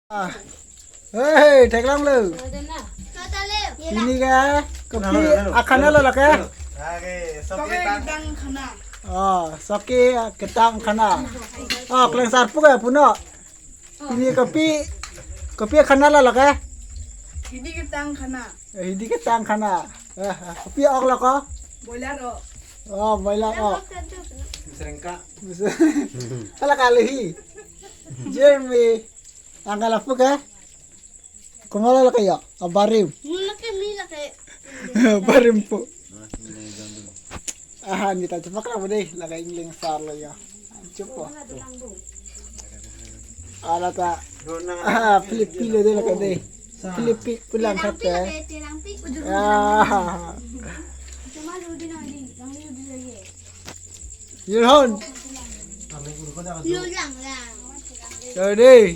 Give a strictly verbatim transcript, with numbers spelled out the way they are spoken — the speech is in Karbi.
Ah. Hei, theklonglo. Pini ke kopi akhana lo lake? Soke ketang khana. Oh, soke ketang khana. Oh, Klengsar pu ke puno. Pini kopi, kopi akhana lo lake? Hidi ketang khana. Eh, hidi ketang khana. Eh, kopi ok lo ko? Boiler ok. Oh, boiler ok. Serengka. Hala kali hi. Jeremy. Angkala pu ke? Komat lo lake ya? Abarim. Mula ke mi lake. Barim pu. Aha, ni ta cepak lah dei, lake Klengsar lo ya. Cepak. Ala ta. Ah, Philip pi lo dei lake dei. Philip pi pulang khat ke. Ah. Yulhon. Lulang lang. Yo dei.